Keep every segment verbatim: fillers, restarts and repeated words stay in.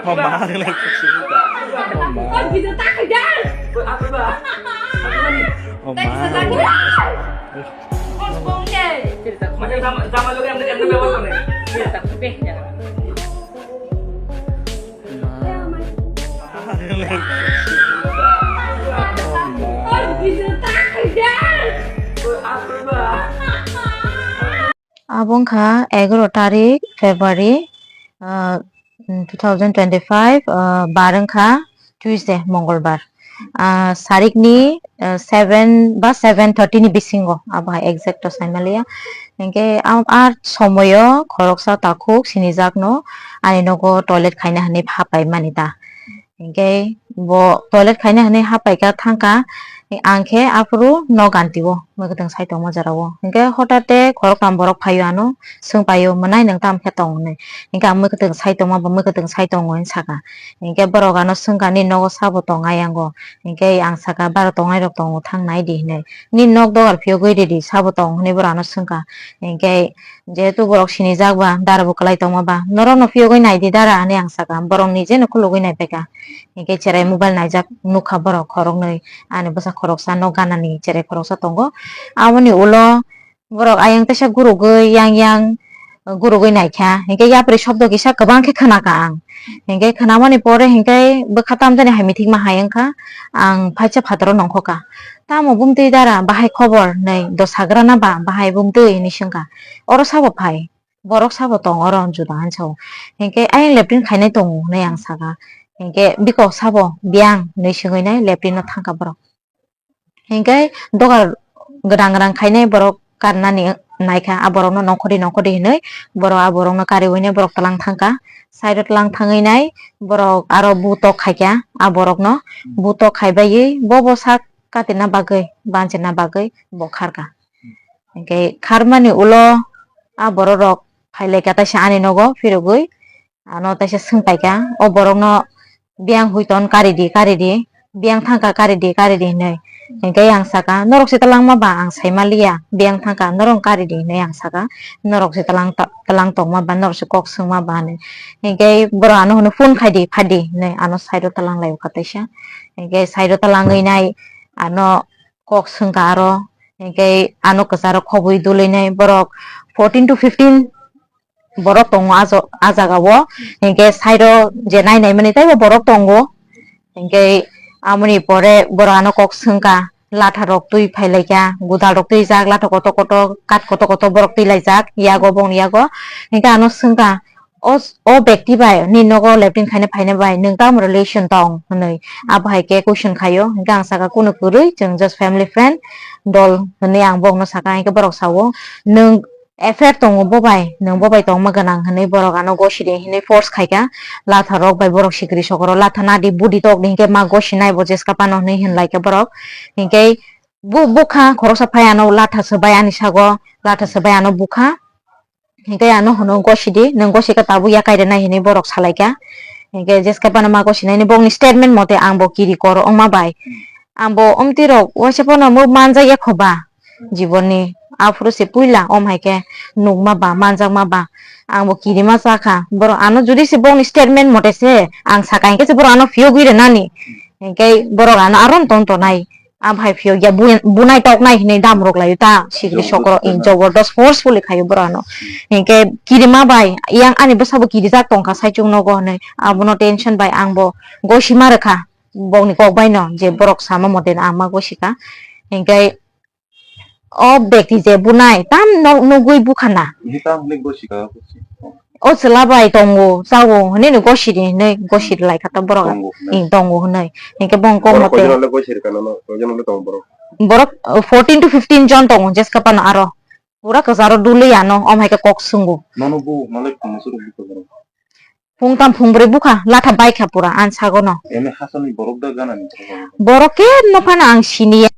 Oh, ma, le, oh, ma. Oh, ma. Abo wngkha egaroh tarik February, ah, two thousand twenty-five, ah, bar wngkha Tuesday, Mongolbar. Ah, sarikni, ah, seven ba seven thirty ni bisingo, abo hai exact to saimaliya. Hinkhe a, a somoyo khoroksa takhuk sinijakno ani nogo toilet khaina hinwi hapaimani ta. Hinkhe bo toilet khaina hinwi hapaikha thangkha, ang khe aphuru nok ganti o mwkhwtwng sai tongma jora o. Hinkhe hotate khoroktham borok phaio ano, swngpaio, "Mwnai nwng tamo khe tong?" hinwi. Hinkhe ang mwkhwtwng sai tongma ba mwkhwtwng sai tongo hinwi sakha. Hinkhe borok ano swngkha, "Nini nogo sabo tong ayang o?" Hinkhe ang sakha, "Bara tongnai rok tongo, thang nai di," hinwi. "Nini nok dogar phiyogwi ridi, sabo tong?" hinwi borok ano swngkha. Hinkhe jehetu borok sinijak ba, dara bo kwlai tongma ba, "Norok no phiyogwi nai di dara," hinwi ang sakha, borok nije no khulugwi nai paikha. Hinkhe cherai mobile naijak nukha borok khoroknwi, ani bwsa khoroksa, nok ganani cherai khoroksa tongo. Aboni ulo borok ayang teisa gurugwi yang yang gurugwi naikha. Hinkhe yapri shobdo kisa kwbang khe khwnakha ang. Hinkhe khwnamani pore hinkhe bwkha tamjani hai mithikma hai wngkha, ang phaisa phataro nongkhokha. "Tamo bumtwi dara, bahai khobor?" hinwi, "Dosagra na ba, bahai bumtwi?" hinwi swngkha. "Oro sabo phai, borok sabo tong oro," juda hinwi sao. Hinkhe, "Ayang latrine khainai tongo," hinwi ang sakha. Hinkhe, "Bikok sabo biyang?" hinwi swngwi nai latrine no thangkha borok. Hinkhe dogar gwdang gwdang khainai borok karnani naikha, a borokno nongkhordi nongkhordi hinwi borok a borokno kariwi nai borok tlang thangkha. Side o tlang thangwi nai borok aro butok khaikha a borokno, butok khaibaiwi bo bo sak katina bagwi, banchina bagwi bo kharkha. Hinkhe kharmani ulo a borok rok phailaikha taisa ani nogo phirogwi. Ano taisa swngpaikha, o borokno, "Biyang huiton karidi, karidi, biyang thangkha karidi, karidi," hinwi. Hinkhe ang sakha, "Norok se twlangma ba ang saimaliya, biyang thangkha, norok karidi," hinwi ang sakha, "Norok se twlang ta-, twlang tongma ba, norok se kok swngma ba," hinwi. Hinkhe borok ano hwnwi, "Phone khaidi, phaidi," hinwi ano side o twlang lai o kha taisa. Hinkhe side o twlangwi nai ano kok swngkha aro, hinkhe ano kwcharo khobwi dulwi nai borok fourteen to fifteen borok tongo ah jo-, ah jaga o, hinkhe side o je nai nai mani teibo borok tongo, hinkhe amoni pore borok ano kok swngkha, latha rok twi phailaikha, gwdal rok twijak, latha kotor kotor, kat kotor kotor borok twilaijak yago, bongni yago, hinkhe ano swngkha, "O, o bekti bai nini nogo latrine khaina phaina bai nwng tamo relation tong?" hinwi. Abo hai khe question khaio, hinkhe ang sakha, "Kunu kwrwi, chwng just family friend, dol," hinwi ang bokno sakha, hinkhe borok sao, "Nwng affair tongo bo bai, nwng bo bai tongma gwnang," hinwi borok ano gosidi hinwi force khaikha. Latha rok bai borok sikiri sokoro, "Latha nadi, budi tokdi, hinkhe ma gosinai bo jeska phano," hinwi hinlaikha borok. Hinkhe bu-, bukha khoroksa phai ano latha swbai ani sago, latha swbai ano bukha. Hinkhe ano hwno, "Gosidi, nwng gosika tabuk yakai rwnai," hinwi borok salaikha. Hinkhe jeska phano ma gosinai hinwi bokni statement mote ang bo kiri kor wngma bai. Ang bo omtwi rok waisa phano mo manjakya kho ba. Jiboni aphuru se puila om hai khe nukma ba, manjakma ba, ang bo kirima cha kha. Borok ano jodi se bokni statement mote se ang saka hinkhe se borok ano phiyogwi rwnani. Hinkhe borok ano aro ton tonai. A bhai phiyogya bu-, bunai toknai hinwi dam rok laio ta, sikri sokro in jobordos forcefully khaio borok ano. Hinkhe kirima bai, yang ani bwsa bo kirijak tongkha saichung nogo hinwi. Abono tension bai ang bo gosima rwkha. Bokni kok bai no je borok sama mote no ang ma gosika. Hinkhe o bekti je bunai tam nok nugwi bukhana. Ni tam hwnwi gosika, gosi. O chwla bai tongo, chao hwnwi no gosiri hwnwi gosiri lai kha to borok. Tongo hwnwi. Ing tongo hwnwi. Hinkhe bong kok mote. Borok koijon le gosiri kana no, koijon le tongo borok? Borok, uh, fourteen to fifteen jon tongo jeska phano aro. Pura kwcharo dulwi ano, om hai khe kok swngo. Nono bu malai phungo suru bu borok. Phung tam phung brwi bukha, latha bai kha pura, ang sago no. Ene hasani borok da gana ni. Borok khe no phano ang siniya.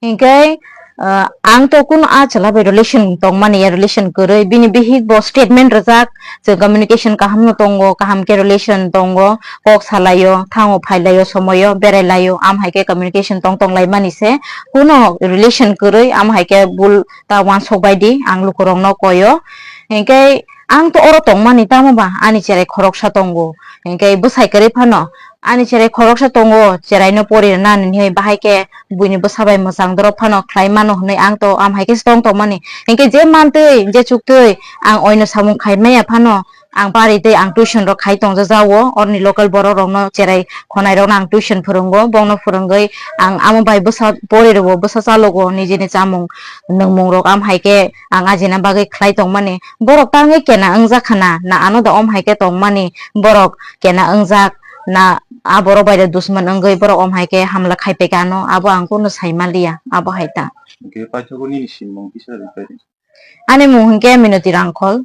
Hinkhe, ah, ang to kuno a chwla bai relation tongmani ya, relation kwrwi. Bini bihik bo statement rwjak, je communication kaham no tongo, kaham khe relation tongo, kok salaio, thango phailaio, somoyo berailaio, am hai khe communication tong tong lai mani se. Kuno relation kwrwi, am hai khe bul ta wansok bai di, ang lukurok no koyo. Hinkhe, Ang to oro tongmani, tamo ba ani cherai khoroksa tongo, hinkhe bwsai kwrwi phano ani cherai khoroksa tongo, cheraino pori rwna hinwi bahai khe buini bwsa bai mwchang dorok phano khlai mano hinwi ang to am hai khe se tong tongmani. Hinkhe je mantwi je chuktwi ang oino samung khai maya phano, ang bari tei ang tuition rok khai tongjajago, oroni local borok rokno cherai khonai rokno ang tuition phwrwngo, bongno phwrwngwi ang amo bai bwsa pori rwo, bwsa chalogo, nijini chamung nwngmung rok am hai khe ang ajina bagwi khlai tongmani. Borok tangwi kena wngjak khana, na ano da om hai khe tongmani, borok kena wngjak na, a borok bai da dusman wngwi borok om hai khe hamla khai peka ano, abo ang kunu sai manliya, abo hai ta. Hwnkhe paithago nini sinimung kisa rwkha di. Ani mung hwnkhe Minoti Rangkhol.